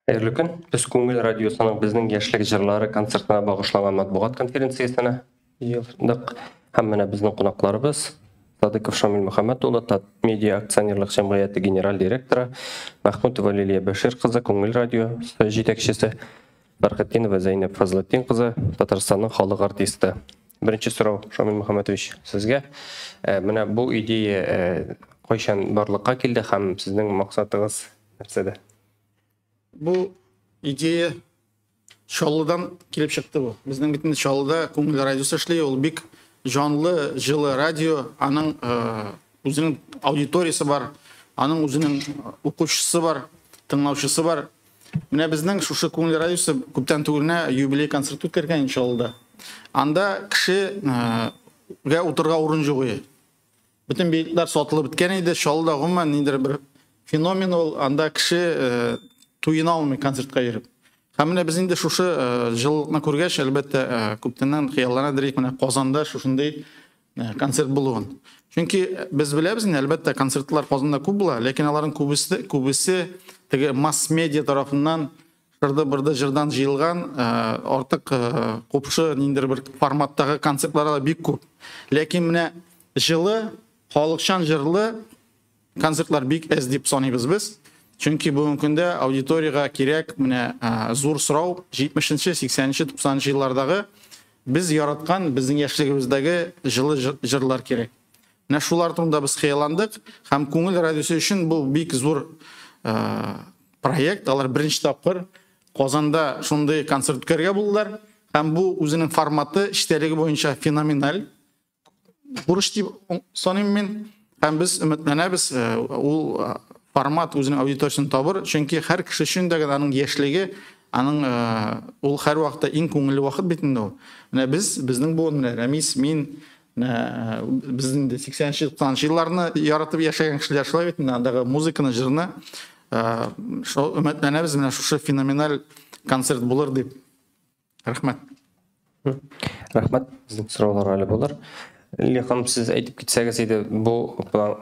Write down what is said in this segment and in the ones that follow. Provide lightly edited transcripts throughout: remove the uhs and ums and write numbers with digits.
Хәерле көн. Без Күңел радиосының Безнең яшьлек җырлары концертына багышланган матбугат конференциясенә җыелдык. Һәм менә безнең кунакларыбыз Садыков Шамил Мөхәммәт улы, Татмедиа акционерлык җәмгыяте генераль директоры, Мәхмүтова Лилия Бәшир кызы, Күңел радиосы җитәкчесе, Фәрхетдинова Зәйнәп Фазлетдин кызы, Татарстанның халык артисты. Беренче сорау, Шамил Мөхәммәтович, сезгә. Менә бу идея кайчан барлыкка килде һәм сезнең максатыгыз нәрсәдә? Бу идея Чаллыдан килеп чыкты бу. Безнең бит инде Чаллыда Күңел радиосы эшли, ул бик җанлы, җылы радио, аның үзенең аудиториясе бар, аның үзенең укучысы бар, тыңлаучысы бар. Менә безнең шушы Күңел радиосы күптән түгел генә юбилей концерт үткәргән Чаллыда. Анда кешегә утырырга урын юк иде. Бөтен билетлар сатылып беткән иде. Чаллыда гомумән ниндидер бер феномен ул. Анда кеше э, туена алмый концертка йөреп. Һәм менә без инде шушы э, җылылыкны күргәч, әлбәттә, э, күптәннән хыяллана идек менә Казанда шушындый концерт булуын. Чөнки без беләбез инде, әлбәттә, концертлар Казанда күп була, ләкин аларның күбесе, күбесе теге масс-медиа тарафыннан шырды-бырды җырдан җыелган, артык купшы ниндидер бер форматтагы концертлар да бик күп. Ләкин менә җылы, халыкчан җырлы концертлар бик әз дип саныйбыз без. Чөнки бүгенге көндә аудиториягә кирәк менә зур сорау 70-нче, 80-нче, 90-нчы еллардагы без яраткан, безнең яшьлегебездәге җылы җырлар кирәк. Менә шулар турында без хыялландык һәм Күңел радиосы өчен бу бик зур проект. Алар беренче тапкыр Казанда шундый концерт үткәрергә булдылар һәм бу үзенең форматы, эчтәлеге буенча феноменаль бурыч дип саныйм мин. Һәм без өметләнәбез, ул формат үзенең аудиториясен табыр, чөнки һәр кеше өчен дә аның яшьлеге, аның ул һәрвакытта иң күңелле вакыт бит инде ул. Менә без, безнең буын, менә Рәмис, мин, Менә без инде 80-нче, 90-нчы елларны яратып яшәгән кешеләр шулай бит инде, андагы музыканы, җырны шул өметләнәбез, менә шушы феноменаль концерт булыр дип. Рәхмәт. Рәхмәт. Безнең сораулар әле булыр. Лилия ханым, сез әйтеп китсәгез иде, бу план,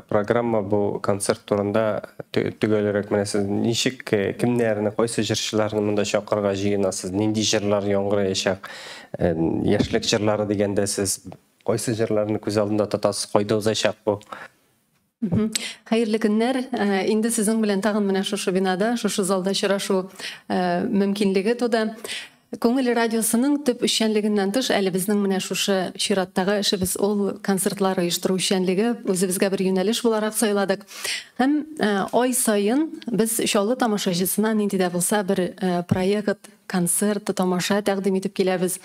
программа, бу концерт турында төгәлрәк менә сез ничек, кемнәрне, кайсы җырчыларны монда чакырырга җыенасыз, нинди җырлар яңгыраячак? Яшьлек җырлары дигәндә сез кайсы җырларны күз алдында тотасыз, кайда узачак бу? Хәерле көннәр. Инде сезнең белән тагын менә шушы бинада, шушы залда очрашу мөмкинлеге туды. Күңел радиосының төп эшчәнлегеннән тыш, әле безнең менә шушы чираттагы эшебез ул концертлар оештыру эшчәнлеге, үзебезгә бер юнәлеш буларак сайладык. Һәм ай саен без Чаллы тамашачысына нинди дә булса бер проект концерт, тамаша тәкъдим итеп киләбез.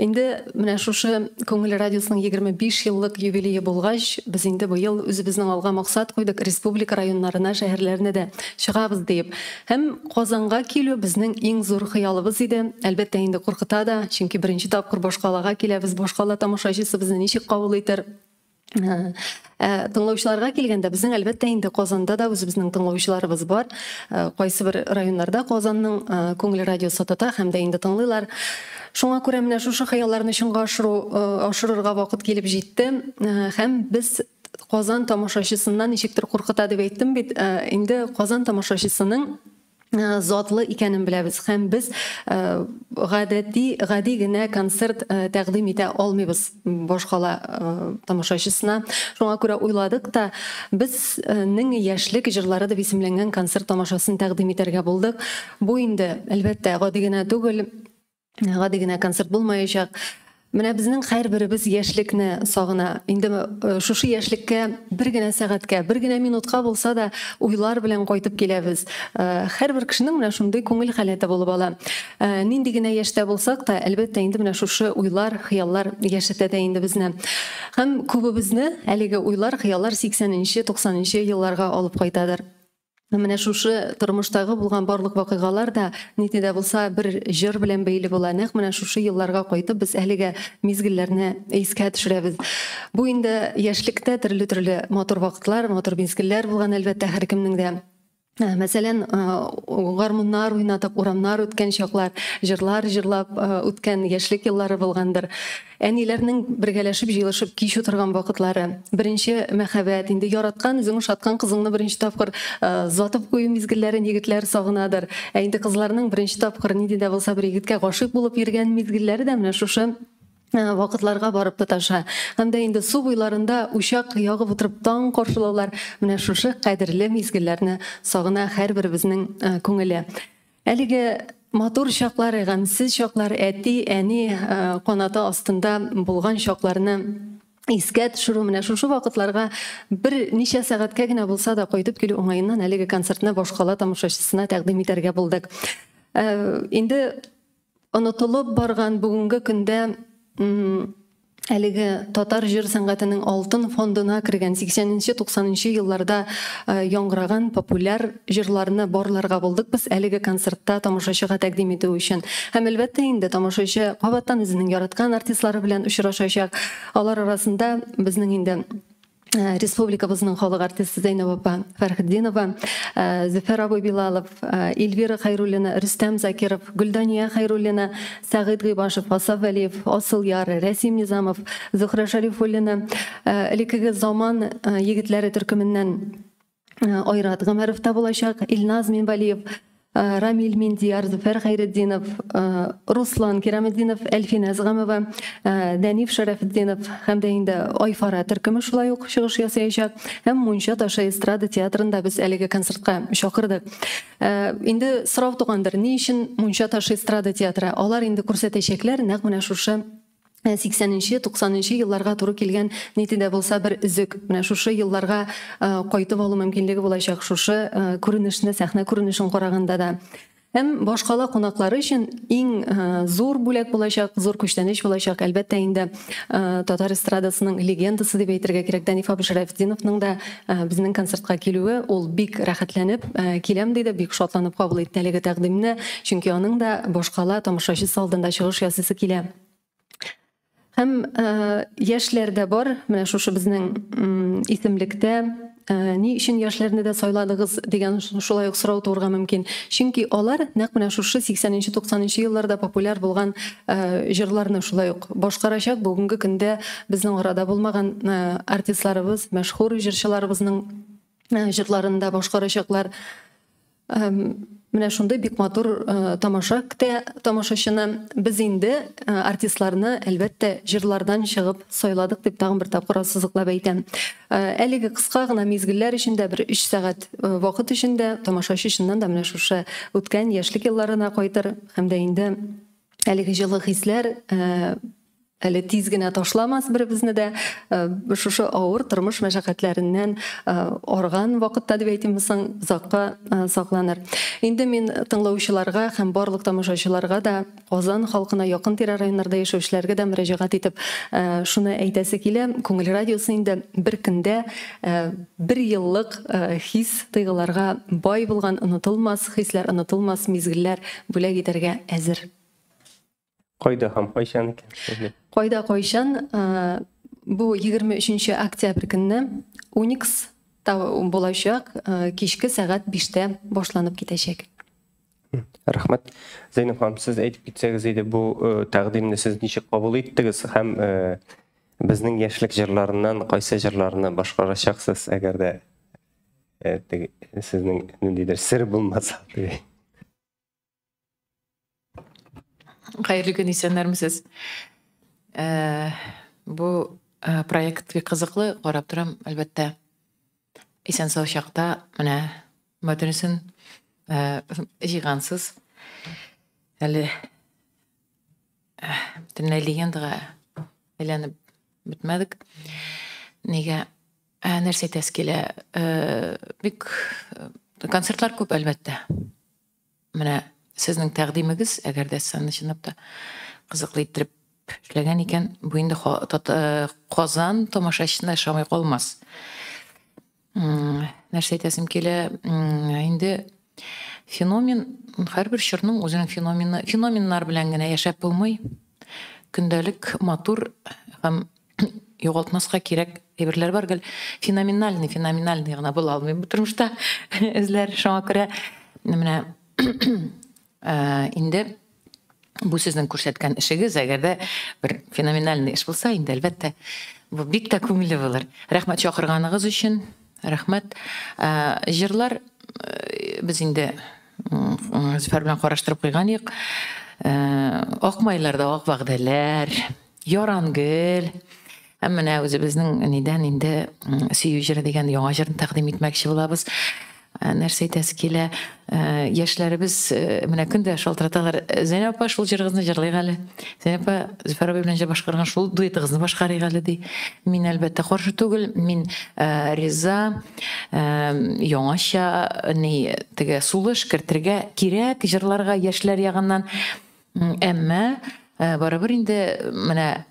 Инде менә шушы Күңел радиосының 25 еллык юбилее булгач, без инде быел үзебезнең алга максат куйдык, республика районнарына, шәһәрләренә дә чыгабыз диеп. Һәм Казанга килү безнең иң зур хыялыбыз иде. Әлбәттә, инде куркыта да, чөнки беренче тапкыр башкалага киләбез, башкала тамашачысы безне ничек кабул итәр? Тыңлаучыларга килгәндә, безнең әлбәттә инде Казанда да үзебезнең тыңлаучыларыбыз бар. Кайсы бер районнарда Казанның Күңел радиосы тота һәм дә инде тыңлыйлар. Шуңа күрә менә шушы хыялларны чынга ашыру, ашырырга вакыт килеп җитте. Һәм без Казан тамашачысыннан ничектер куркыта дип әйттем бит. Инде Казан тамашачысының затлы икәнен беләбез һәм без гадәти гади генә концерт тәкъдим итә алмыйбыз башкала тамашачысына. Шуңа күрә уйладык та, безнең яшьлек җырлары дип исемләнгән концерт тамашасын тәкъдим итәргә булдык. Бу инде, әлбәттә, гади генә түгел. Гади генә концерт булмаячак. Менә безнең һәрберебез яшьлекне сагына. Инде шушы яшьлеккә бер генә сәгатькә, бер генә минутка булса да уйлар белән кайтып киләбез. Һәрбер кешенең менә шундый күңел халәте булып ала. Нинди генә яшьтә булсак та, әлбәттә, инде менә шушы уйлар, хыяллар яшәтә дә инде безне. Һәм күбебезне әлеге уйлар, хыяллар 80 нче, 90 нчы елларга алып кайтадыр. Менә шушы тормыштагы булган барлык вакыйгалар да нинди дә булса бер җыр белән бәйле була. Нәкъ менә шушы елларга кайтып без әлегә мизгелләрне искә төшерәбез. Бу инде яшьлектә төрле-төрле матур вакытлар, матур мизгелләр булган, әлбәттә, һәркемнең дә. Мәсәлән, гармуннар уйнатып, урамнар үткән чаклар, җырлар җырлап үткән яшьлек еллары булгандыр. Әниләрнең бергәләшеп җыелышып кич утырган вакытлары, беренче мәхәббәт, инде яраткан, үзең ошаткан кызыңны беренче тапкыр озатып кую мизгелләрен егетләр сагынадыр. Ә инде кызларның беренче тапкыр нинди дә булса бер егеткә гашыйк булып йөргән мизгелләре дә менә шушы вакытларга барып тоташа. Һәм дә инде су буйларында учак ягып утырып таң каршылаулар, менә шушы кадерле мизгелләрне сагына һәрберебезнең күңеле. Әлеге матур чаклар, гамьсез чаклар, әти, әни канаты астында булган чакларны искә төшерү, менә шушы вакытларга бер ничә сәгатькә генә булса да кайтып килү уңаеннан әлеге концертны башкала тамашачысына тәкъдим итәргә булдык. Инде онытылып барган бүгенге көндә әлеге татар җыр сәнгатенең алтын фондына кергән 80-90 елларда яңгыраган популяр җырларны барларга булдык без әлеге концертта тамашачыга тәкъдим итү өчен. Һәм әлбәттә инде тамашачы кабаттан үзенең яраткан артистлары белән очрашачак. Алар арасында безнең инде республикабызның халык артисты Зәйнәб апа Фәрхетдинова, Зөфәр абый Билалов, Эльвира Хәйруллина, Рөстәм Закиров, Гөлдания Хәйруллина, Сәгыйть Гыйбашев, Асаф Вәлиев, Асылъяр, Рәсим Низамов, Зөһрә Шәрифуллина, элеккеге заман егетләре төркеменнән Айрат Гомәров та булачак, Илназ Минвалиев, Рамил Миндияр, Зөфәр Хәйретдинов, Руслан Кираметдинов, Әлфинә Әзгамова, Дәниф Шәрәфетдинов һәм дә инде Айфара төркеме шулай ук чыгыш ясаячак. Һәм Мунча ташы эстрада театрында без әлеге концертка чакырдык. Инде сорау тугандыр, ни өчен Мунча ташы эстрада театры? Алар инде күрсәтәчәкләр нәкъ менә шушы 80-90 елларга туры килгән нинди дә булса бер өзек. Менә шушы елларга кайтып алу мөмкинлеге булачак шушы күренешне, сәхнә күренешен караганда да. Һәм башкала кунаклары өчен иң зур бүләк булачак, зур күчтәнәч булачак, әлбәттә инде татар эстрадасының легендасы дип әйтергә кирәк, Дәниф абый Шәрәфетдиновның да безнең концертка килүе, ул бик рәхәтләнеп киләм диде, бик шатланып кабул итте әлеге тәкъдимне, чөнки аның да башкала тамашачысы алдында чыгыш ясыйсы килә. Һәм яшьләр дә бар, менә шушы безнең исемлектә. Ни өчен яшьләрне дә сайладыгыз дигән шулай ук сорау туырга мөмкин. Чөнки алар нәкъ менә шушы 80-90 елларда популяр булган җырларны шулай ук башкарачак. Бүгенге көндә безнең арада булмаган артистларыбыз, мәшһүр җырчыларыбызның җырларын да башкарачаклар. Менә шундый бик матур тамаша көтә тамашачыны. Без инде артистларны әлбәттә җырлардан чыгып сайладык дип тагын бер тапкыр ассызыклап әйтәм. Әлеге кыска гына мизгелләр эчендә, бер 3 сәгать вакыт эчендә тамашачы чыннан да менә шушы үткән яшьлек елларына кайтыр һәм дә инде әлеге җылы хисләр әле тиз генә ташламас беребезне дә, шушы авыр тормыш мәшәкатьләреннән арган вакытта дип әйтим соң, озакка сакланыр. Инде мин тыңлаучыларга һәм барлык тамашачыларга да, Казан халкына, якын тирә районнарда яшәүчеләргә дә мөрәҗәгать итеп шуны әйтәсе килә. Күңел радиосы инде бер көндә бер еллык хис тойгыларга бай булган онытылмас хисләр, онытылмас мизгелләр бүләк итәргә әзер. Кайда һәм кайчан икән? Кайда кайчан? Бу 23 октябрь көнне Уникс булачак, кичке сәгать 5-тә башланып китәчәк. Рәхмәт. Зәйнәб ханым, сез әйтеп китсәгез иде, бу тәкъдимне сез ничек кабул иттегез һәм безнең яшьлек җырларыннан кайсы җырларны башкарачаксыз, әгәр дә сезнең ниндидер сер булмаса? Хәерле көн, исәннәрмесез. Бу проект бик кызыклы, карап торам, әлбәттә. Исән сау чакта менә бөтенесен җыйгансыз. Әле бөтенләй легендага әйләнеп бетмәдек. Нигә нәрсә әйтәсе килә? Бик концертлар күп, әлбәттә. Менә сезнең тәкъдимегез, әгәр дә сез аны чынлап та кызыклы иттереп эшләгән икән, бу инде Казан тамашачысына ошамый калмас. Нәрсә әйтәсем килә, инде феномен, һәрбер чорның үзенең феномены, феноменнар белән генә яшәп булмый. Көндәлек матур һәм Югалтмаска кирәк әйберләр бар, гел феноменальный, феноменальный гына була алмый бу тормышта эзләр. Шуңа күрә менә инде бу сезнең күрсәткән эшегез, әгәр дә бер феноменальный эш булса, инде әлбәттә, бу бик тә күңелле булыр. Рәхмәт чакырганыгыз өчен, рәхмәт. Җырлар без инде Зөфәр белән караштырып куйган идек. Ак майларда ак вәгъдәләр, Ярангөл. Һәм менә үзебезнең нидән инде Сөю җыры дигән яңа җырны тәкъдим итмәкче булабыз. Нәрсә әйтәсе килә? Яшьләребез менә көн дә шалтыраталар. Зәйнәп апа, шул җырыгызны җырлыйк әле. Зәйнәп апа, Зөфәр абый белән җыр башкарган шул дуэтыгызны башкарыйк әле, ди. Мин, әлбәттә, каршы түгел. Мин риза. Яңача ни теге сулыш кертергә кирәк җырларга яшьләр ягыннан. Әмма барыбер инде менә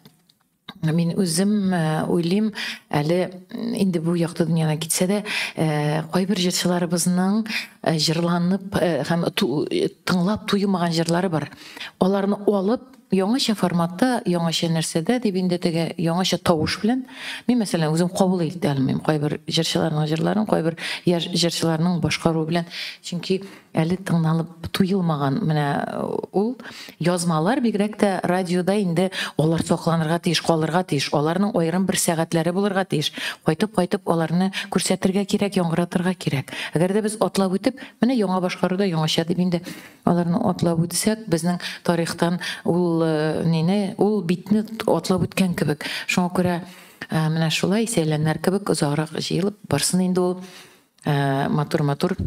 мин үзем уйлыйм, әле инде бу якты дөньядан китсә дә, кайбер җырчыларыбызның җырланып һәм тыңлап туймаган җырлары бар. Аларны алып, яңача форматта, яңача нәрсәдә дип инде теге яңача тавыш белән, мин мәсәлән үзем кабул итә алмыйм кайбер җырчыларның җырларын, кайбер яшь җырчыларның башкаруы белән, чөнки әле тыңналып туелмаган менә ул язмалар, бигрәк тә радиода инде алар сакланырга тиеш, калырга тиеш, аларның аерым бер сәгатьләре булырга тиеш. Кайтып-кайтып аларны күрсәтергә кирәк, яңгыратырга кирәк. Әгәр дә без атлап үтеп, менә яңа башкаруда яңача дип инде аларны атлап үтсәк, безнең тарихтан ул нине, ул битне атлап үткән кебек. Шуңа күрә менә шулай сәйләннәр кебек озаграк җыелып барсын инде ул матур-матур.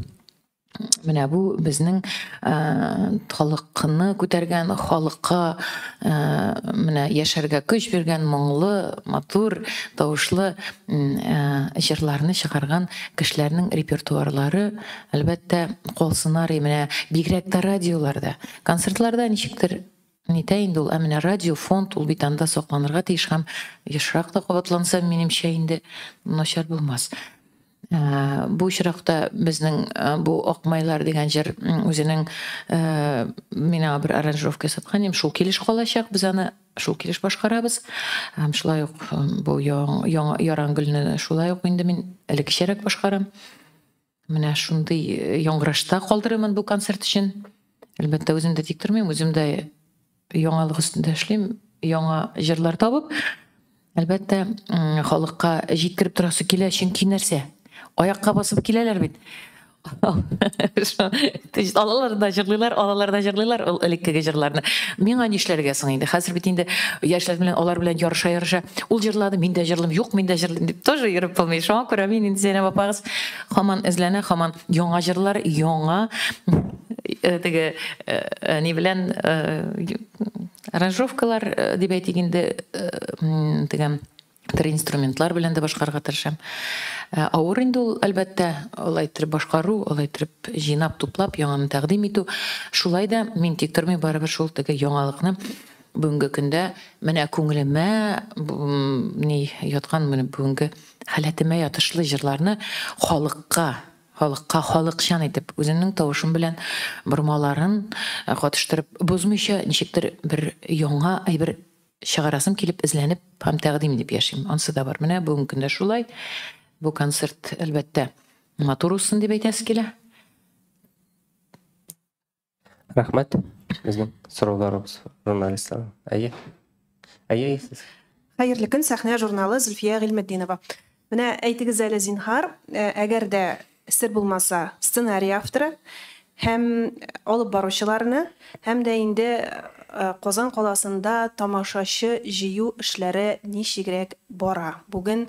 Менә бу безнең халыкны күтәргән, халыкка менә яшәргә көч биргән моңлы, матур тавышлы җырларны чыгарган кешеләрнең репертуарлары, әлбәттә, калсыннар. Менә бигрәк тә радиоларда, концертларда ничектер нитә инде ул, ә менә радио фонд ул бит анда сакланырга тиеш һәм ешрак та кабатланса, минемчә, инде начар булмас. Бу очракта безнең бу Ак майлар дигән җыр үзенең, мин аңа бер аранжировка ясаткан идем, шул килеш калачак, без аны шул килеш башкарабыз. Һәм шулай ук бу яңа Ярангөлне шулай ук инде мин элеккечәрәк башкарам. Менә шундый яңгырашта калдырырмын бу концерт өчен. Әлбәттә, үзем дә тик тормыйм, үзем дә яңалык өстендә эшлим, яңа җырлар табып, әлбәттә, халыкка җиткереп торасы килә, чөнки нәрсә? Аякка басып киләләр бит. Алалар да җырлыйлар, алалар да җырлыйлар ул элеккеге җырларны. Миңа нишләргә соң инде? Хәзер бит инде яшьләр белән, алар белән ярыша-ярыша, ул җырлады, мин дә җырлыйм, юк, мин дә җырлыйм дип тоже йөреп булмый. Шуңа күрә мин инде Зәйнәб апагыз һаман эзләнә, һаман яңа җырлар, яңа теге ни белән аранжировкалар дип әйтик инде, теге төрле инструментлар белән дә башкарырга тырышам. Авыр инде ул, әлбәттә, алай иттереп башкару, алай иттереп җыйнап, туплап, яңаны тәкъдим итү. Шулай да мин тик тормый, барыбер шул теге яңалыкны бүгенге көндә менә күңелемә ни яткан, менә бүгенге халәтемә ятышлы җырларны халыкка, халыкка халыкчан итеп, үземнең тавышым белән бормаларын катыштырып, бозмыйча, ничектер бер яңа әйбер чыгарасым килеп, эзләнеп һәм тәкъдим итеп яшим. Ансы да бар. Менә бүгенге көндә шулай. Бу концерт, әлбәттә, матур узсын дип әйтәсе килә. Рәхмәт. Безнең сорауларыбыз журналистлар. Әйе. Әйе, сез. Хәерле көн, Сәхнә журналы, Зөлфия Гыйльметдинова. Менә әйтегез әле, зинһар, әгәр дә сер булмаса, сценарий авторы һәм алып баручыларны, һәм дә инде Казан каласында тамашачы җыю эшләре ничегрәк бара? Бүген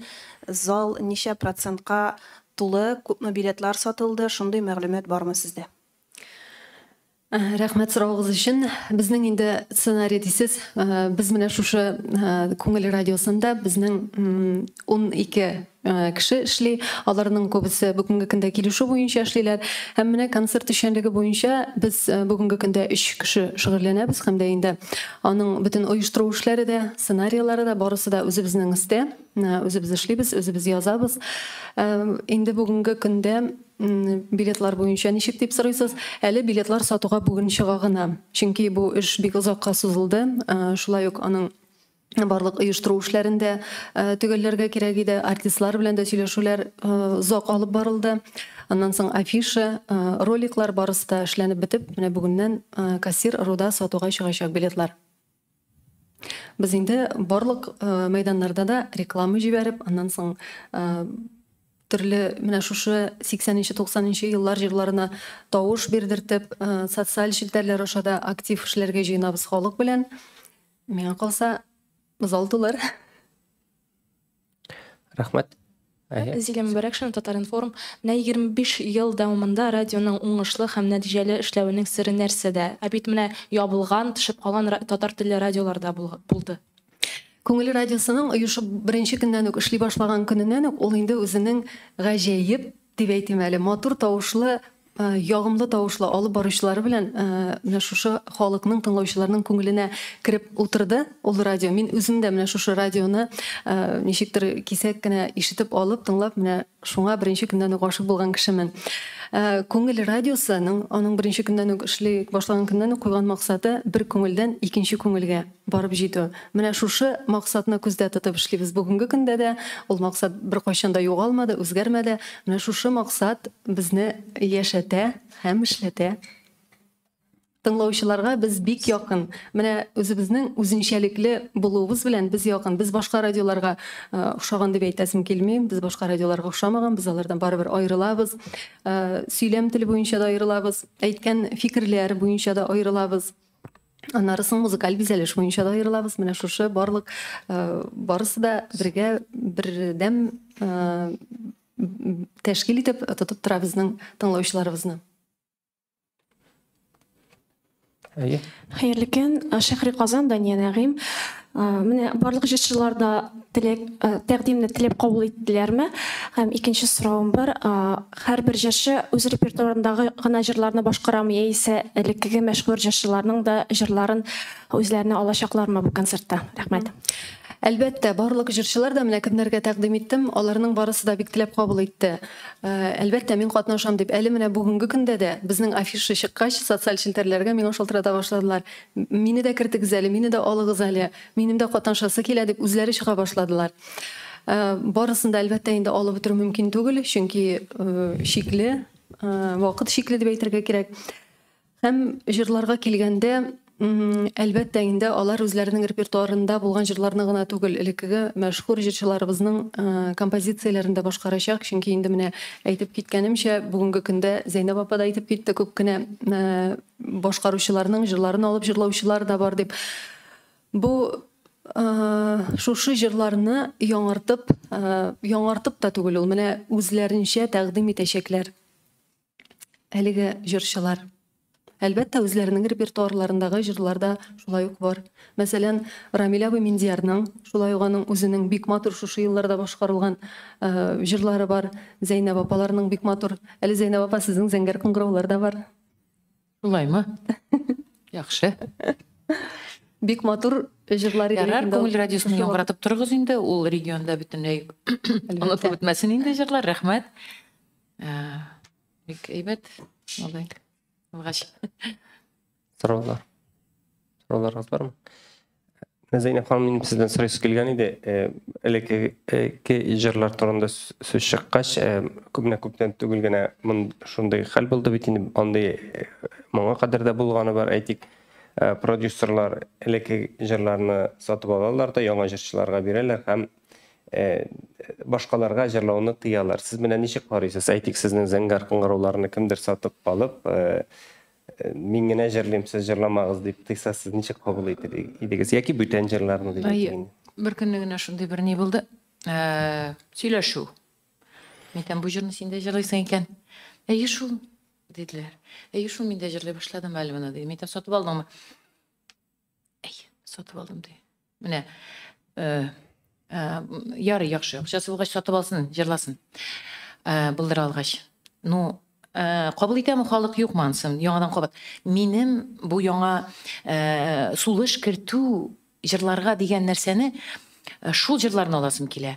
зал ничә процентка тулы, күпме билетлар сатылды, шундый мәгълүмат бармы сездә? Рәхмәт соравыгыз өчен. Безнең инде сценарий дисез, без менә шушы Күңел радиосында безнең 12 кеше эшли. Аларның күбесе бүгенге көндә килешү буенча эшлиләр. Һәм менә концерт эшчәнлеге буенча без бүгенге көндә 3 кеше шөгыльләнәбез. Һәм дә инде аның бөтен оештыру эшләре дә, сценарийлары да барысы да үзебезнең өстә. Үзебез эшлибез, үзебез язабыз. Инде бүгенге көндә билетлар буенча ничек дип сорыйсыз? Әле билетлар сатуга бүген чыга гына. Чөнки бу эш бик озакка сузылды. Шулай ук аның Барлык оештыру эшләрен дә төгәлләргә кирәк иде. Артистлар белән дә сөйләшүләр озак алып барылды. Аннан соң афиша, роликлар барысы да эшләнеп бетеп, менә бүгеннән кассир руда сатуга чыгачак билетлар. Без инде барлык мәйданнарда да реклама җибәреп, аннан соң төрле менә шушы 80-90 еллар җырларына тавыш бирдертеп, социаль челтәрләр аша да актив эшләргә җыенабыз халык белән. Миңа калса, зал тулыр. Рәхмәт. Зилә Мөбәрәкшина, Татар-информ. Менә 25 ел дәвамында радионың уңышлы һәм нәтиҗәле эшләвенең сере нәрсәдә? Ә бит менә ябылган, төшеп калган татар телле радиолар да булды. Күңел радиосының оешып беренче көннән үк эшли башлаган көненнән үк ул инде үзенең гаҗәеп дип әйтим әле, матур тавышлы, ягымлы тавышлы алып баручылары белән менә шушы халыкның, тыңлаучыларның күңеленә кереп утырды ул радио. Мин үзем дә менә шушы радионы ничектер кисәк кенә ишетеп алып, тыңлап, менә шуңа беренче көннән үк гашыйк булган кешемен. Күңел радиосының аның беренче көннән үк эшли башлаган көннән үк куйган максаты бер күңелдән икенче күңелгә барып җитү. Менә шушы максатны күздә тотып эшлибез бүгенге көндә дә. Ул максат беркайчан да югалмады, үзгәрмәде. Менә шушы максат безне яшәтә һәм эшләтә. Тыңлаучыларга без бик якын. Менә үзебезнең үзенчәлекле булуыбыз белән без якын. Без башка радиоларга охшаган дип әйтәсем килми. Без башка радиоларга охшамаган, без алардан барыбер аерылабыз. Сөйләм теле буенча да аерылабыз, әйткән фикерләр буенча да аерылабыз. Аннары соң музыкаль бизәлеш буенча да аерылабыз. Менә шушы барлык барысы да бергә бердәм тәшкил итеп тотып тора безнең тыңлаучыларыбызны. Хәерле көн, Шәһри Казан, Дания Нәгыйм. Менә барлык җырчылар да тәкъдимне теләп кабул иттеләрме? Һәм икенче соравым бар. Һәрбер җырчы үз репертуарындагы гына җырларны башкарамы, яисә элеккеге мәшһүр җырчыларның да җырларын үзләренә алачаклармы бу концертта? Рәхмәт. Әлбәттә, барлык җырчылар да менә кемнәргә тәкъдим иттем, аларның барысы да бик теләп кабул итте. Әлбәттә, мин катнашам дип. Әле менә бүгенге көндә дә безнең афиша чыккач, социаль челтәрләргә миңа шалтырата башладылар. Мине дә кертегез әле, мине дә алыгыз әле, минем дә катнашасы килә дип үзләре чыга башладылар. Барысын да әлбәттә инде алып бетерү мөмкин түгел, чөнки шикле, вакыт шикле дип әйтергә кирәк. Һәм җырларга килгәндә, әлбәттә инде алар үзләренең репертуарында булган җырларны гына түгел, элеккеге мәшһүр җырчыларыбызның композицияләрен дә башкарачак, чөнки инде менә әйтеп киткәнемчә, бүгенге көндә Зәйнәб апа да әйтеп китте, күп кенә башкаручыларның җырларын алып җырлаучылар да бар дип. Бу шушы җырларны яңартып, яңартып та түгел ул, менә үзләренчә тәкъдим итәчәкләр әлеге җырчылар. Әлбәттә, үзләренең репертуарларындагы җырлар да шулай ук бар. Мәсәлән, Рамил абый Миндиярның шулай ук аның үзенең бик матур шушы елларда башкарылган җырлары бар. Зәйнәб апаларның бик матур. Әле Зәйнәб апа, сезнең зәңгәр кыңгыраулар да бар. Шулаймы? Яхшы. Бик матур җырлар иде. Ярар, Күңел радиосын яңгыратып торыгыз инде, ул регионда бөтенләй онытылып бетмәсен инде җырлар. Рәхмәт. Бик әйбәт. Алай. Сораулар. Сорауларыгыз бармы? Зәйнәб ханым, минем сездән сорыйсы килгән иде. Элекке җырлар турында сүз чыккач, күпне күптән түгел генә шундый хәл булды бит инде, андый моңа кадәр дә булганы бар, әйтик, продюсерлар элекке җырларны сатып алалар да яңа җырчыларга бирәләр һәм башкаларга җырлауны тыялар. Сез менә ничек карыйсыз? Әйтик, сезнең зәңгәр кыңгырауларны кемдер сатып алып, мин генә җырлыйм, сез җырламагыз дип тыйса, сез ничек кабул итер идегез? Яки бүтән җырларны дип әйтик. Бер көнне генә шундый бер ни булды. Сөйләшү. Мин әйтәм, бу җырны син дә җырлыйсың икән. Әйе шул, диделәр. Әйе шул, мин дә җырлый башладым әле моны, ди. Мин әйтәм, сатып алдыңмы? Әйе, сатып алдым, ди. Менә ярый, яхшы. Акчасы булгач сатып алсын, җырласын. Булдыра алгач. Ну, кабул итәме халык, юкмы ансын? Яңадан кабат. Минем бу яңа сулыш кертү җырларга дигән нәрсәне, шул җырларны аласым килә.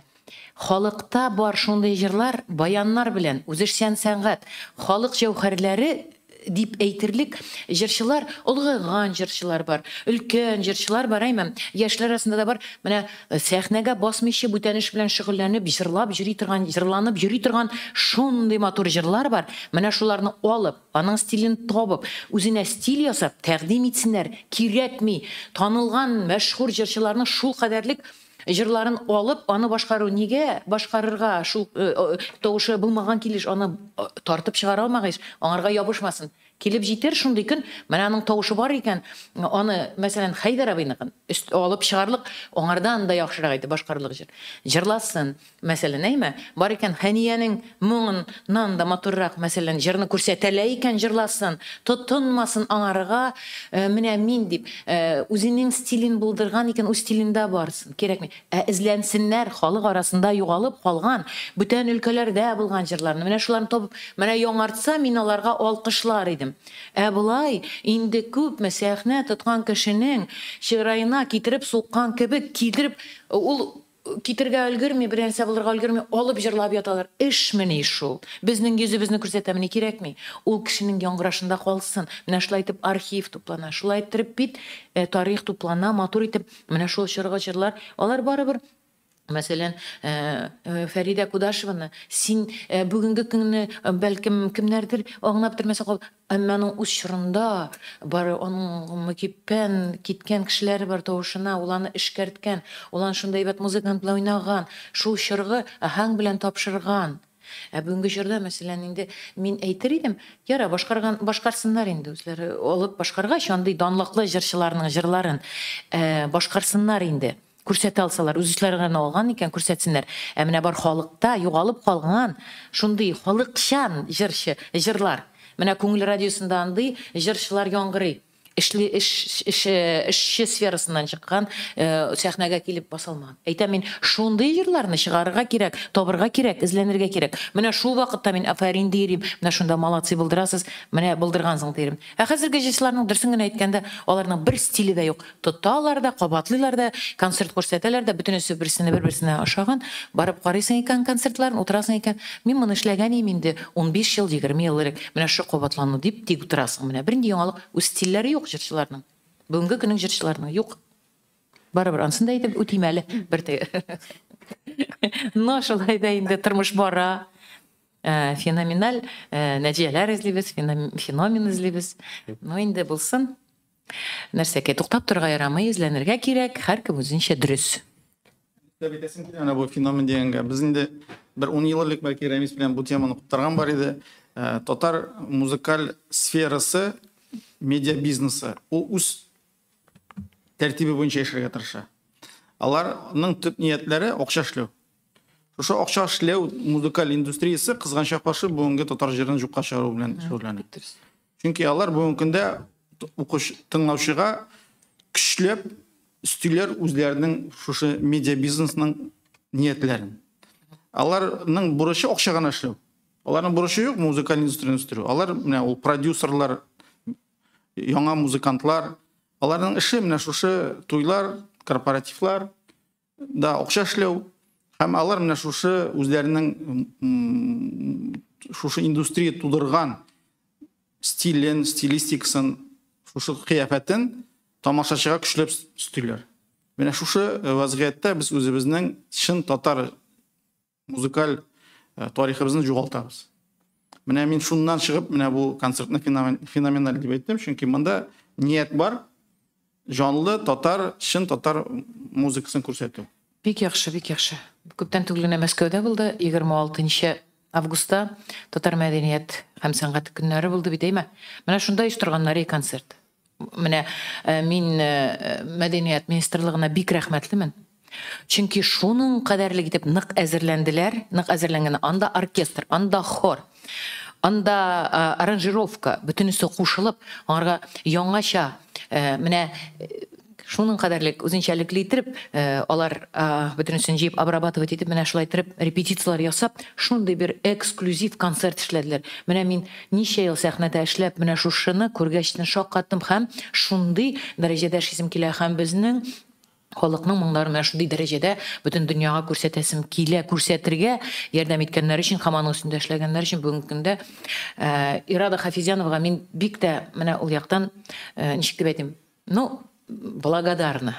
Халыкта бар шундый җырлар, баяннар белән, үзешчән сәнгать, халык җәүһәрләре дип әйтерлек җырчылар, олыгайган җырчылар бар, өлкән җырчылар бар, әйме, яшьләр арасында да бар. Менә сәхнәгә басмыйча бүтән эш белән шөгыльләнеп, җырлап йөри торган, җырланып йөри торган шундый матур җырлар бар. Менә шуларны алып, аның стилен табып, үзенә стиль ясап, тәкъдим итсеннәр. Кирәкми. Танылган мәшһүр җырчыларның шул кадәрлек җырларын алып, аны башкару нигә башкарырга, шул тавышы булмаган килеш аны тартып чыгара алмагач, аңарга ябышмасын. Килеп җитәр шундый көн, менә аның тавышы бар икән, аны, мәсәлән, Хәйдәр абыйныкын алып чыгарлык, аңардан да яхшырак итеп башкарырлык җыр. Җырласын, мәсәлән, әйме? Бар икән Хәниянең моңыннан да матуррак, мәсәлән, җырны күрсәтәлә икән, җырласын, тотынмасын аңарга, менә мин дип, үзенең стилен булдырган икән, үз стилендә барсын, кирәкми. Ә эзләнсеннәр халык арасында югалып калган, бүтән өлкәләрдә булган җырларны. Менә шуларны табып, менә яңартса, мин аларга алкышлар идем. Ә болай инде күпме сәхнә тоткан кешенең чыраена китереп суккан кебек китереп, ул китергә өлгерми, бер нәрсә булырга өлгерми, алып җырлап яталар. Эшмени шул? Безнең йөзебезне күрсәтәмени, кирәкми. Ул кешенең яңгырашында калсын. Менә шулай итеп архив туплана, шулай иттереп бит тарих туплана, матур итеп. Менә шул чорга җырлар, алар барыбер, мәсәлән, Фәридә Кудашеваны син бүгенге көнне бәлкем кемнәрдер аңлап бетермәсә кал, әмма аның үз чорында бары аның мөкиббән киткән кешеләре бар тавышына, ул аны эшкәрткән, ул аны шундай әйбәт музыкант белән уйнаган, шул чоргы аһәң белән тапшырган. Ә бүгенге чорда, мәсәлән, инде мин әйтер идем, яра, башкарган, башкарсыннар инде үзләре алып башкаргач, андый данлыклы җырчыларның җырларын башкарсыннар инде. Күрсәтә алсалар, үз өсләре генә алган икән, күрсәтсеннәр. Ә менә бар халыкта югалып калган шундый халыкчан җырчы, җырлар. Менә Күңел радиосында андый җырчылар яңгырый. Эшли, эш, эш, эшче сферасыннан чыккан, сәхнәгә килеп баса алмаган. Әйтәм мин, шундый җырларны чыгарырга кирәк, табырга кирәк, эзләнергә кирәк. Менә шул вакытта мин афәрин дирим, менә шунда молодцы булдырасыз, менә булдыргансың дирим. Ә хәзерге җырчыларның дөресен генә әйткәндә, аларның бер стиле дә юк. Тоталар да, кабатлыйлар да, концерт күрсәтәләр дә, бөтенесе берсенә бер-берсенә ошаган. Барып карыйсың икән концертларын, утырасың икән. Мин моны эшләгән идем инде 15 ел, 20 ел элек. Менә шу кабатлану дип тик утырасың. Менә бернинди яңалык, үз стильләре юк җырчыларның. Бүгенге көннең җырчыларының юк. Барыбер ансын да әйтеп үтим әле бер теге. Но шулай да инде тормыш бара. Феноменаль нәтиҗәләр эзлибез, феномен эзлибез. Ну инде булсын. Нәрсәгә туктап торырга ярамый, эзләнергә кирәк, һәркем үзенчә дөрес. Әйтәсем килә, менә бу феномен дигәнгә. Без инде бер 10 ел элек бәлки Рәмис белән бу теманы куптарган бар иде. Татар музыкаль сферасы, медиа бизнесы, ул үз тәртибе буенча яшәргә тырыша. Аларның төп ниятләре акча эшләү. Шушы акча эшләү музыкаль индустриясе кызганча каршы бүгенге татар җырын юкка чыгару белән шөгыльләнә. Чөнки алар бүгенге көндә укучы, тыңлаучыга көчләп өстиләр үзләренең шушы медиа бизнесның ниятләрен. Аларның бурычы акча гына эшләү. Аларның бурычы юк музыкаль индустрияне үстерү. Алар менә ул продюсерлар, яңа музыкантлар, аларның эше менә шушы туйлар, корпоративлар да акча эшләү. Һәм алар менә шушы үзләренең шушы индустрия тудырган стилен, стилистикасын, шушы кыяфәтен тамашачыга көчләп өстиләр. Менә шушы вазгыятьтә без үзебезнең чын татар музыкаль тарихыбызны югалтабыз. Менә мин шуннан чыгып, менә бу концертны феноменаль дип әйттем, чөнки монда ният бар, җанлы татар, чын татар музыкасын күрсәтү. Бик яхшы, бик яхшы. Күптән түгел генә Мәскәүдә булды, 26 августта татар мәдәният һәм сәнгать көннәре булды бит, әйме? Менә шунда оештырганнар концерт. Менә мин мәдәният министрлыгына бик рәхмәтлемен. Чөнки шуның кадәрлек итеп нык әзерләнделәр, нык әзерләнгән. Анда оркестр, анда хор, анда аранжировка, бөтенесе кушылып, аңарга яңача менә шуның кадәрлек үзенчәлекле итеп, алар бөтенесен җыеп, обрабатывать итеп, менә шулай итеп репетицияләр ясап, шундый бер эксклюзив концерт эшләделәр. Менә мин ничә ел сәхнәдә эшләп, менә шушыны күргәч шаккаттым һәм шундый дәрәҗәдә эшлисем килә. Һәм безнең Халыкның моңнарын менә шундый дәрәҗәдә бөтен дөньяга күрсәтәсем килә, күрсәтергә ярдәм иткәннәр өчен һәм аның өстендә эшләгәннәр өчен бүгенге көндә Ирада Хафизяновага мин бик тә менә ул яктан, ничек дип әйтим, ну, благодарна.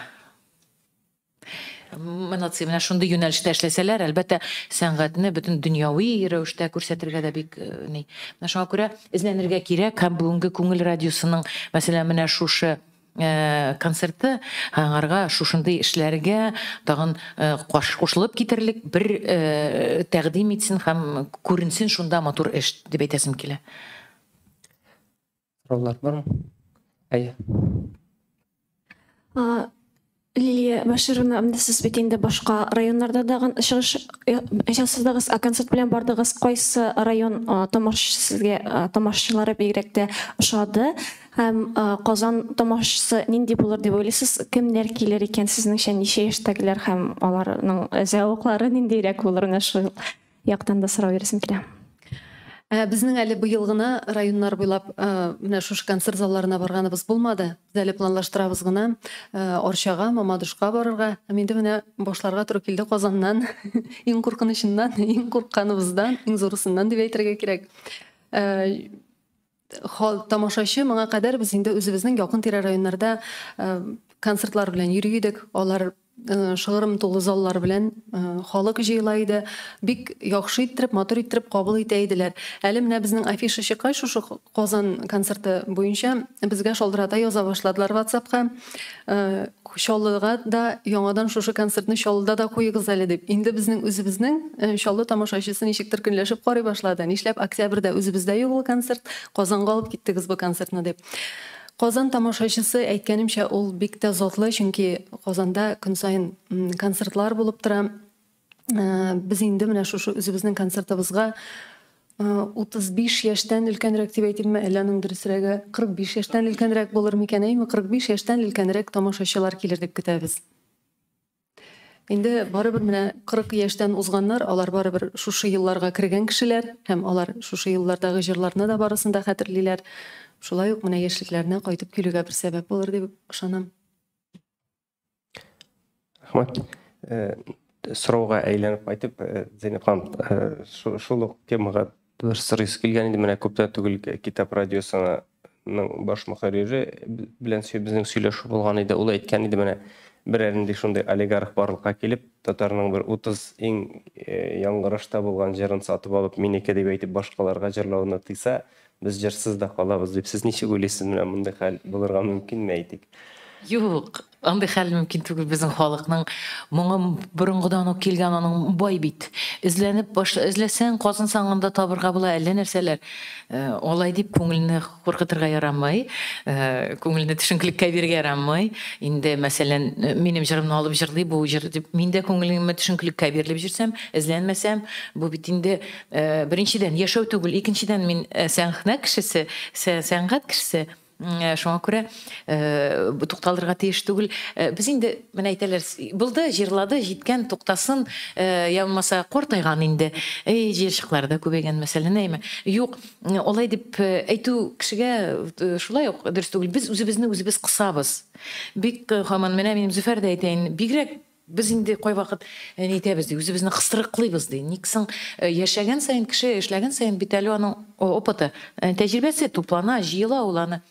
Молодцы, менә шундый юнәлештә эшләсәләр, әлбәттә, сәнгатьне бөтен дөньяви рәвештә күрсәтергә дә бик ни. Менә шуңа күрә эзләнергә кирәк һәм бүгенге Күңел радиосының, мәсәлән, менә шушы концерты аңарга шушындый эшләргә тагын кушылып китерлек бер тәкъдим итсен һәм күренсен шунда матур эш дип әйтәсем килә. Сораулар бармы? Әйе. Лилия Башировна, менә сез бит инде башка районнарда да чыгыш ясадыгыз, ә концерт белән бардыгыз. Кайсы район тамашачысы сезгә, тамашачылары бигрәк тә ошады? Һәм Казан тамашачысы нинди булыр дип уйлыйсыз? Кемнәр килер икән сезнеңчә, ничә яшьтәгеләр һәм аларның зәвыклары ниндирәк булыр? Менә шул яктан да сорау бирәсем килә. Безнең әле быел гына районнар буйлап менә шушы концерт залларына барганыбыз булмады. Без әле планлаштырабыз гына Арчага, Мамадышка барырга. Һәм инде менә башларга туры килде Казаннан. Иң куркынычыннан, иң куркканыбыздан, иң зурысыннан дип әйтергә кирәк. Тамашачы моңа кадәр без инде үзебезнең якын тирә районнарда концертлар белән йөри идек. Алар шыгрым тулы заллар белән халык җыела иде. Бик яхшы иттереп, матур иттереп кабул итә иделәр. Әле менә безнең афиша чыккач, шушы Казан концерты буенча безгә шалтырата яза башладылар WhatsApp-ка. Чаллыга да яңадан шушы концертны Чаллыда да куегыз әле дип. Инде безнең үзебезнең Чаллы тамашачысы ничектер көнләшеп карый башлады. Нишләп октябрьдә үзебездә юк ул концерт, Казанга алып киттегез бу концертны дип. Казан тамашачысы, әйткәнемчә, ул бик тә затлы, чөнки Казанда көн саен концертлар булып тора. Без инде менә шушы үзебезнең концертыбызга 35 яшьтән өлкәнрәк дип әйтимме, әллә аның дөресрәге 45 яшьтән өлкәнрәк булыр микән, әйме, 45 яшьтән өлкәнрәк тамашачылар килер дип көтәбез. Инде барыбер менә 40 яшьтән узганнар, алар барыбер шушы елларга кергән кешеләр һәм алар шушы еллардагы җырларны да барысын да хәтерлиләр. Шулай ук менә яшьлекләренә кайтып килүгә бер сәбәп булыр дип ышанам. Рәхмәт. Сорауга әйләнеп кайтып, Зәйнәп ханым, шул ук темага бер сорыйсы килгән иде. Менә күптән түгел Китап радиосының баш мөхәррире белән безнең сөйләшү булган иде. Ул әйткән иде, менә берәр нинди шундый олигарх барлыкка килеп, татарның бер 30 иң яңгырашта булган җырын сатып алып, минеке дип әйтеп башкаларга җырлауны тыйса, без җырсыз да калабыз дип. Сез ничек уйлыйсыз, менә мондый хәл булырга мөмкинме, әйтик? Юк, андый хәл мөмкин түгел. Безнең халыкның моңы борынгыдан ук килгән, аның бай бит. Эзләнеп башла, эзләсәң, казынсаң анда табырга була әллә нәрсәләр. Алай дип күңелне куркытырга ярамый, күңелне төшенкелеккә бирергә ярамый. Инде, мәсәлән, минем җырымны алып җырлый бу җыр дип, мин дә күңелемә төшенкелеккә бирелеп йөрсәм, эзләнмәсәм, бу бит инде беренчедән яшәү түгел, икенчедән мин сәхнә кешесе, сәнгать кешесе. Шуңа күрә тукталырга тиеш түгел. Без инде менә әйтәләр, булды, җырлады, җиткән, туктасын, я булмаса картайган инде. Эй, җыерчыклары да күбәйгән, мәсәлән, әйме. Юк, алай дип әйтү кешегә шулай ук дөрес түгел. Без үзебезне үзебез кысабыз. Бик һаман менә минем Зөфәр дә әйтә, бигрәк без инде кайвакыт ни әйтәбез ди, үзебезне кыстырыклыйбыз ди. Ник соң яшәгән саен кеше, эшләгән саен бит әле аның опыты, тәҗрибәсе туплана, җыела ул аны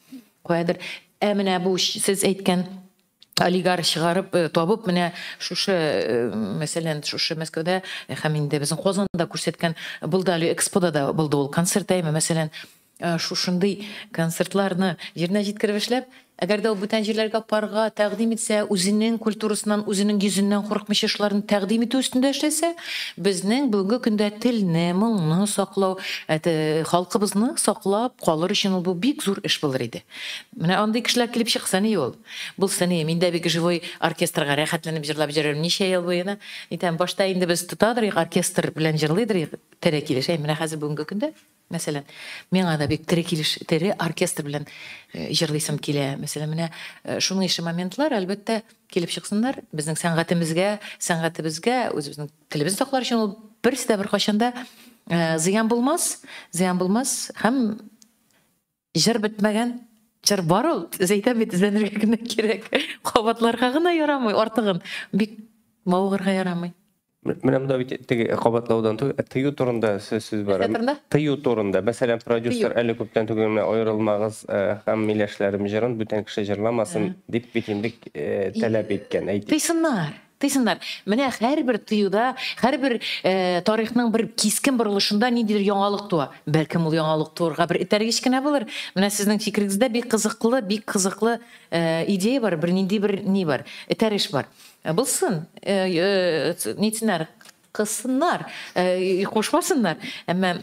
каядыр. Ә менә бу сез әйткән олигарх чыгарып табып, менә шушы, мәсәлән, шушы Мәскәүдә һәм инде безнең Казанда күрсәткән булды әле, Экспода да булды ул концерт, әйме, мәсәлән, шушындый концертларны җиренә җиткереп эшләп, әгәр дә ул бүтән җирләргә парга тәкъдим итсә, үзенең культурасыннан, үзенең йөзеннән курыкмыйча шуларны тәкъдим итү өстендә эшләсә, безнең бүгенге көндә телне, моңны саклау, халкыбызны саклап калыр өчен ул бу бик зур эш булыр иде. Менә андый кешеләр килеп чыкса ни ул? Булса ни, мин дә бик живой оркестрга рәхәтләнеп җырлап йөрермен ничә ел буена. Әйтәм, башта инде без тотадыр, оркестр белән җырлыйдыр, тере килеш. Әй, менә хәзер бүгенге көндә мәсәлән, миңа да бик тере килеш, тере оркестр белән җырлыйсым килә. Мәсәлән, менә шуның ише моментлар, әлбәттә, килеп чыксыннар. Безнең сәнгатебезгә, үзебезнең телебезне саклар өчен ул берсе дә беркайчан да зыян булмас, зыян булмас һәм җыр бетмәгән, Җыр бар ул, әйтәм бит, эзләнергә генә кирәк. Кабатларга гына ярамый артыгын. Бик мавыгырга ярамый. Менә монда бит теге кабатлаудан түгел, ә тыю турында сүз бара. Нәрсә турында? Тыю турында. Мәсәлән, продюсер әле күптән түгел генә аерылмагыз һәм миләшләрем җырын бүтән кеше җырламасын дип бит инде таләп иткән, әйтик. Тыйсыннар, тыйсыннар. Менә һәрбер тыюда, һәрбер тарихның бер кискен борылышында ниндидер яңалык туа. Бәлкем ул яңалык туырга бер этәргеч кенә булыр. Менә сезнең фикерегездә бик кызыклы, бик кызыклы идея бар, бер нинди бер ни бар, этәреш бар. Булсын, нитсеннәр, кылсыннар, кушмасыннар. Әмма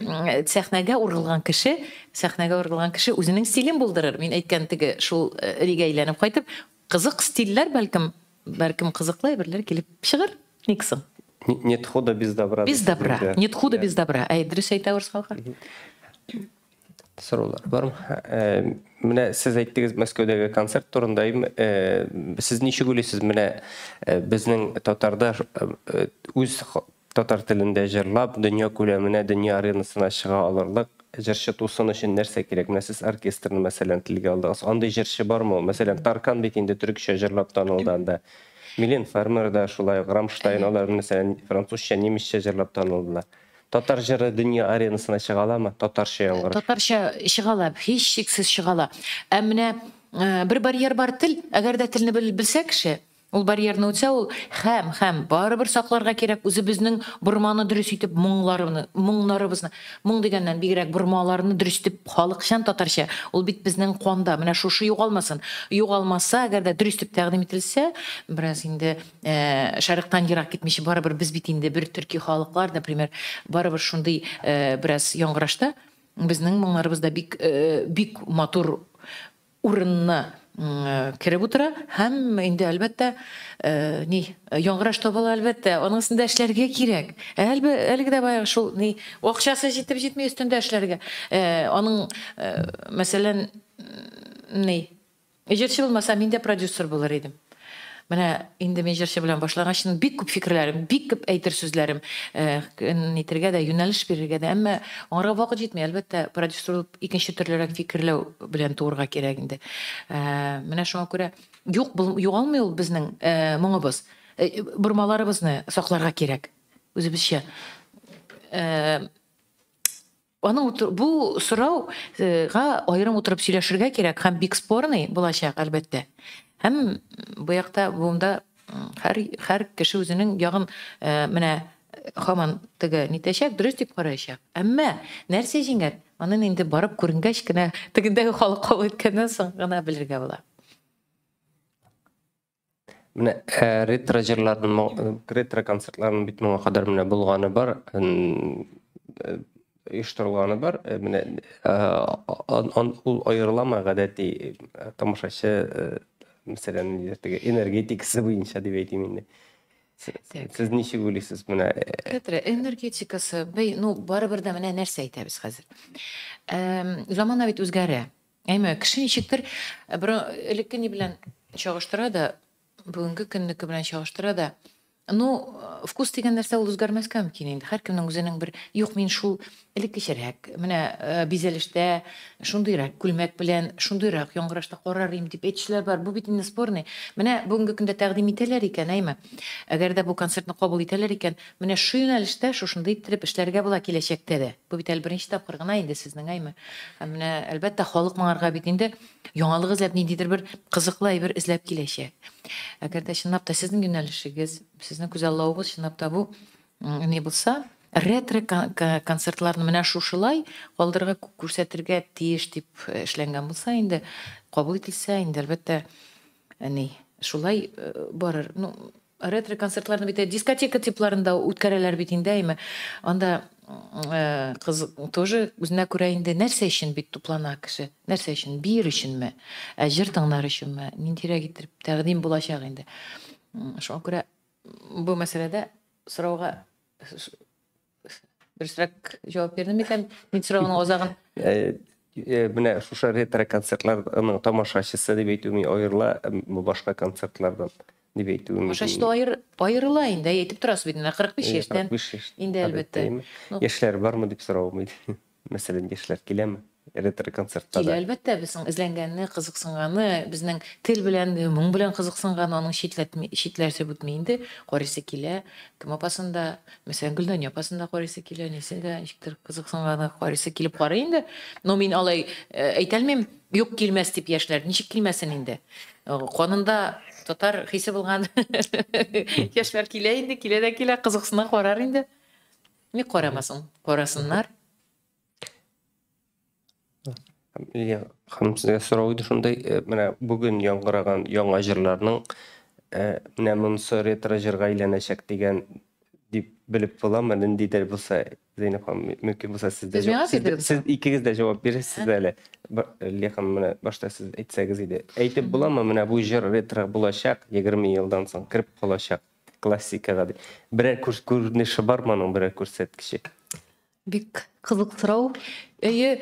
сәхнәгә урылган кеше, сәхнәгә урылган кеше үзенең стилен булдырыр. Мин әйткән теге шул ригә әйләнеп кайтып, кызык стильләр бәлкем, бәлкем кызыклы әйберләр килеп чыгыр. Ник соң? Нет худа без добра. Без добра. Нет худа без добра. Әй, дөрес әйтә урыс халкы. Сораулар бармы? Менә сез әйттегез Мәскәүдәге концерт турында. Сез ничек уйлыйсыз, менә безнең татарда үз татар телендә җырлап, дөнья күләменә, дөнья аренасына чыга алырлык җырчы тусын өчен нәрсә кирәк? Менә сез оркестрны, мәсәлән, телгә алдыгыз. Андый җырчы бармы ул? Мәсәлән, Таркан бит инде төрекчә җырлап танылды анда. Милен Фармер да шулай ук, Рамштайн, алар, мәсәлән, французча, немецчә җырлап танылдылар. Татар җыры дөнья аренасына чыга аламы? Татарча яңгыраш. Татарча чыга ала, һичшиксез чыга ала. Ә менә бер барьер бар тел, әгәр дә телне белсә кеше, ул барьерны үтсә, ул һәм, һәм барыбер сакларга кирәк үзебезнең борманы дөрес итеп, моңларны, моңнарыбызны, моң дигәннән бигрәк бормаларны дөрес итеп халыкчан татарча, ул бит безнең канда, менә шушы югалмасын. Югалмаса, әгәр дә дөрес итеп тәкъдим ителсә, бераз инде шәрыктан ерак китмичә, барыбер без бит инде бер төрки халыклар, например, барыбер шундый бераз яңгырашта безнең моңнарыбыз да бик бик матур урынны кереп утыра һәм инде әлбәттә ни яңгыраш табыла, әлбәттә, аның өстендә эшләргә кирәк. Әлеге дә баягы шул ни акчасы җитеп җитми өстендә эшләргә. Аның мәсәлән, ни җырчы булмаса, мин дә продюсер булыр идем. Менә инде мин җырчы белән башлагач, бик күп фикерләрем, бик күп әйтер сүзләрем, нитергә дә, юнәлеш бирергә дә, әмма аңарга вакыт җитми. Әлбәттә, продюсер булып икенче төрлерәк фикерләү белән туырга кирәк инде. Менә шуңа күрә юк, югалмый ул безнең моңыбыз. Бормаларыбызны сакларга кирәк үзебезчә. Аның бу сорауга аерым утырып сөйләшергә кирәк һәм бик спорный булачак, әлбәттә. Һәм бу якта буында һәр кеше үзенең ягын менә һаман теге нитәчәк, дөрес дип караячак. Әмма нәрсә җиңәр? Аны инде барып күренгәч кенә, тегендәге халык кабул иткәннән соң гына белергә була. Менә ретро җырларның, ретро концертларның бит моңа кадәр менә булганы бар, оештырылганы бар. Менә ул аерыламы гадәти тамашачы, мәсәлән, теге энергетикасы буенча дип әйтим инде. Сез ничек уйлыйсыз менә? Ретро энергетикасы, бәй, ну, барыбер дә менә нәрсә әйтәбез хәзер. Замана бит үзгәрә. Әйме, кеше ничектер бер элекке ни белән чагыштыра да, бүгенге көннеке белән чагыштыра да. Ну, вкус дигән нәрсә ул үзгәрмәскә мөмкин инде. Һәркемнең үзенең бер, юк, мин шул элеккечәрәк, менә бизәлештә шундыйрак күлмәк белән, шундыйрак яңгырашта карар идем дип әйтүчеләр бар. Бу бит инде спорный. Менә бүгенге көндә тәкъдим итәләр икән, әйме? Әгәр дә бу концертны кабул итәләр икән, менә шу юнәлештә шушындый иттереп эшләргә була киләчәктә дә. Бу бит әле беренче тапкыр гына инде сезнең, әйме? Һәм менә, әлбәттә, халык моңарга бит инде яңалык эзләп, ниндидер бер кызыклы әйбер эзләп киләчәк. Әгәр дә чынлап та сезнең юнәлешегез, сезнең күзаллавыгыз чынлап та бу ни булса, ретро концертларны менә шушылай калдырырга, күрсәтергә тиеш дип эшләнгән булса инде, кабул ителсә инде, әлбәттә, ни, шулай барыр. Ну, ретро концертларны бит дискотека типларында үткәрәләр бит инде, әйме. Анда кыз тоже үзенә күрә инде нәрсә өчен бит туплана кеше? Нәрсә өчен? Биер өченме? Ә җыр тыңлар өченме? Ниндирәк итеп тәкъдим булачак инде. Шуңа күрә бу мәсьәләдә сорауга дөресрәк җавап бирдем микән? Мин сорауның азагын. Менә шушы ретро концертларның тамашачысы дип әйтү мин аерыла башка концертлардан дип әйтү. Тамашачы аерыла инде, әйтеп торасыз бит, 45 яшьтән. Инде әлбәттә. Яшьләр бармы дип соравым иде. Мәсәлән, яшьләр киләме? ретро концертта Килә, әлбәттә, безнең эзләнгәнне, кызыксынганы, безнең тел белән, моң белән кызыксынганы аның читләтеп үтми инде. Карыйсы килә. Кем апасын да, мәсәлән, Гөлдания апасын да карыйсы килә, нисен дә ничектер кызыксынганы карыйсы килеп карый инде. Но мин алай әйтә алмыйм, юк килмәс дип яшьләр, ничек килмәсен инде. Канында татар хисе булган яшьләр килә инде, килә дә килә, кызыксына карар инде. Ник карамасын, карасыннар. Лилия ханым, сезгә сорау иде шундай, менә бүген яңгыраган яңа җырларның менә монысы ретро җырга әйләнәчәк дигән дип белеп буламы? Ниндидер булса, Зәйнәб ханым, мөмкин булса сез дә сез икегез дә җавап бирерсез әле. Лилия ханым, менә башта сез әйтсәгез иде. Әйтеп буламы, менә бу җыр ретро булачак, 20 елдан соң кереп калачак классикага дип. Берәр күренеше бармы аның, берәр күрсәткече? Бик кызык сорау. Әйе.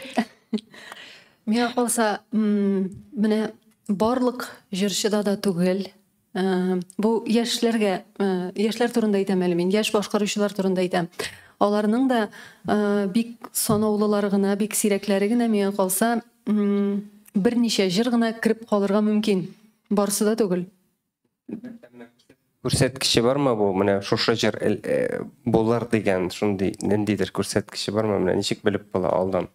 Миңа калса, менә барлык җырчыда да түгел. Бу яшьләргә, яшьләр турында әйтәм әле мин, яшь башкаручылар турында әйтәм. Аларның да бик санаулылары гына, бик сирәкләре генә, миңа калса, берничә җыр гына кереп калырга мөмкин. Барысы да түгел. Күрсәткече бармы бу? Менә шушы җыр булыр дигән шундый ниндидер күрсәткече бармы? Менә ничек белеп була алдан?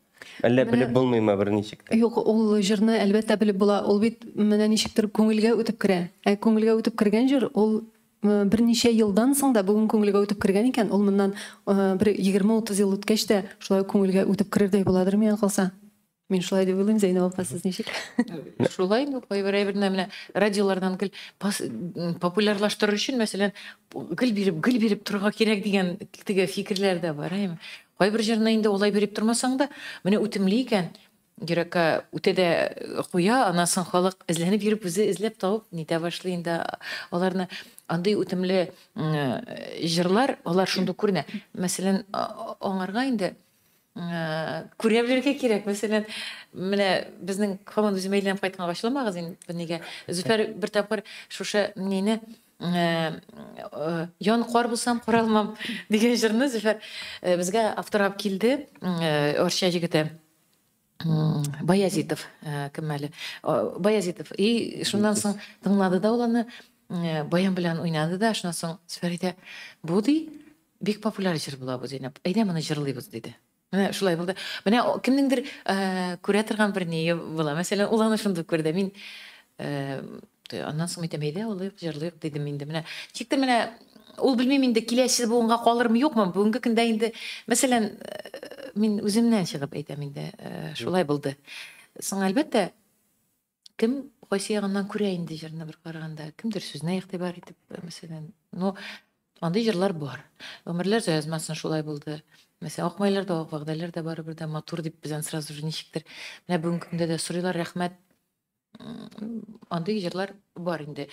Әллә белеп булмыймы берничек тә? Юк, ул җырны әлбәттә белеп була. Ул бит менә ничектер күңелгә үтеп керә. Ә күңелгә үтеп кергән җыр ул берничә елдан соң да бүген күңелгә үтеп кергән икән, ул моннан бер 20-30 ел үткәч тә шулай күңелгә үтеп керердәй буладыр миңа калса. Мин шулай дип уйлыйм, Зәйнәб апа, сез ничек? Шулай инде, кайбер әйберне менә радиолардан гел популярлаштырыр өчен, мәсәлән, гел биреп, гел биреп торырга кирәк дигән теге фикерләр дә бар, әйеме? Кайбер җырны инде улай биреп тормасаң да, менә үтемле икән, йөрәккә үтә дә куя, аннан соң халык эзләнеп йөреп, үзе эзләп табып нитә башлый инде аларны. Андый үтемле җырлар, алар шундук күренә. Мәсәлән, аңарга инде күрә белергә кирәк. Мәсәлән, менә безнең һаман үземә әйләнеп кайтканга ачыламагыз инде нигә. Зөфәр бер тапкыр шушы нине ян кар булсам кара алмам дигән җырны Зөфәр безгә авторап килде, Арча җегете Баязитов, кем әле? Баязитов. И шуннан соң тыңлады да ул аны, баян белән уйнады да, шуннан соң Зөфәр әйтә, бу ди, бик популяр җыр була бу, Зәйнәб. Әйдә моны җырлыйбыз, диде. Менә шулай булды. Менә кемнеңдер күрә торган бер ние була. Мәсәлән, ул аны шундук күрде. Мин аннан соң әйтәм, әйдә, алыйк, җырлыйк, дидем инде. Менә ничектер менә ул белмим инде киләсе буынга калырмы, юкмы. Бүгенге көндә инде, мәсәлән, мин үземнән чыгып әйтәм инде, шулай булды. Соң әлбәттә, кем кайсы ягыннан күрә инде җырны бер караганда, кемдер сүзенә игътибар итеп, мәсәлән, ну, андый җырлар бар. Гомерләр язмасын шулай булды. Мәсәлән, Акмайлар да, Ак вәгъдәләр дә барыбер дә матур дип бездән сразу же ничектер. Менә бүгенге көндә дә сорыйлар, рәхмәт. Андый җырлар бар инде.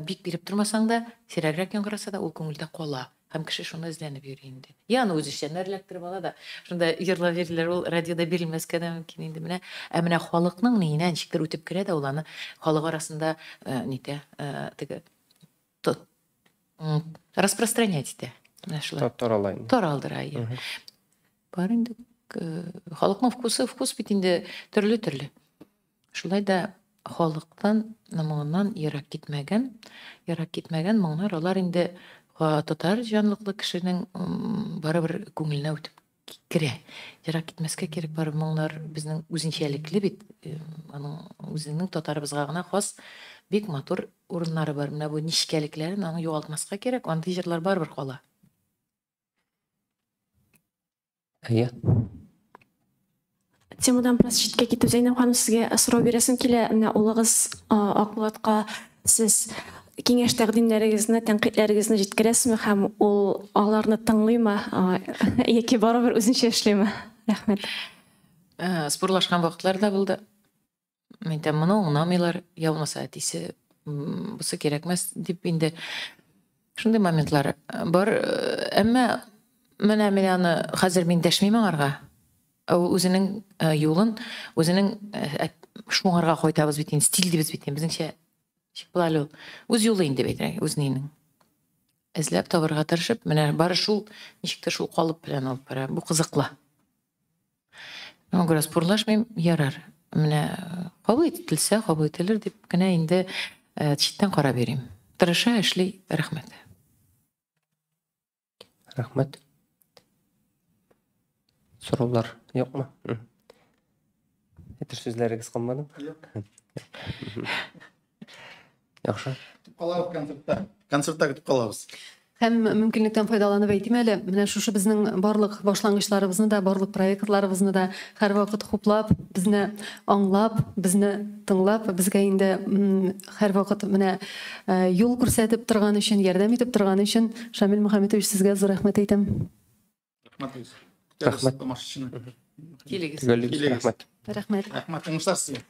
Бик биреп тормасаң да, сирәгрәк яңгыраса да, ул күңелдә кала. Һәм кеше шуны эзләнеп йөри инде. Я аны үз эшчәннәр эләктереп ала да, шунда җырлап йөриләр, ул радиода бирелмәскә дә мөмкин инде. Менә, ә менә халыкның ниенә ничектер үтеп керә дә, ул аны халык арасында нитә, теге распространять итә. Менә шулай. Тарала инде. Таралдыра, иә. Бар инде халыкның вкусы, вкус бит инде төрле-төрле. Шулай да халыктан, моңыннан ерак китмәгән, ерак китмәгән моңнар алар инде татар җанлыклы кешенең барыбер күңеленә үтеп керә. Ерак китмәскә кирәк, барыбер моңнар безнең үзенчәлекле бит. Аның үзенең татарыбызга гына хас бик матур урыннары бар. Менә бу нечкәлекләрен аны югалтмаска кирәк, андый җырлар барыбер кала. Әйе. Темадан бераз читкә китеп, Зәйнәб ханым, сезгә сорау бирәсем килә. Менә улыгыз Акбулатка сез киңәш тәкъдимнәрегезне, тәнкыйтьләрегезне җиткерәсезме һәм ул аларны тыңлыймы яки барыбер үзенчә эшлиме? Рәхмәт. Спорлашкан вакытлар да булды. Мин әйтәм, моны аңламыйлар, я булмаса әтисе, бусы кирәкмәс дип инде шундый моментлар бар. Әмма менә мин аны хәзер мин дәшмим аңарга. Ул үзенең юлын, үзенең шуңарга кайтабыз бит инде, стиль дибез бит инде, безнеңчә ничек була әле ул? Үз юлы инде бит, үзенең. Эзләп табырга тырышып, менә бары шул, ничектер шул калып белән алып бара. Бу кызыклы. Шуңа күрә спорлашмыйм, ярар. Менә кабул ителсә, кабул ителер дип кенә инде читтән карап йөрим. Тырыша, эшли, рәхмәт. Рәхмәт. Сораулар юкмы? Әйтер сүзләрегез калмадымы? Юк. Яхшы. Көтеп калабыз концертта. Концертта көтеп калабыз. Һәм мөмкинлектән файдаланып әйтим әле, менә шушы безнең барлык башлангычларыбызны да, барлык проектларыбызны да һәрвакыт хуплап, безне аңлап, безне тыңлап, безгә инде һәрвакыт менә юл күрсәтеп торган өчен, ярдәм итеп торган өчен Шамил Мөхәммәтович сезгә зур рәхмәт әйтәм. Рәхмәт. Рәхмәт. Тамашачыны. Килегез. Төгәллибез. Рәхмәт. Рәхмәт. Рәхмәт. Уңышлар сезгә.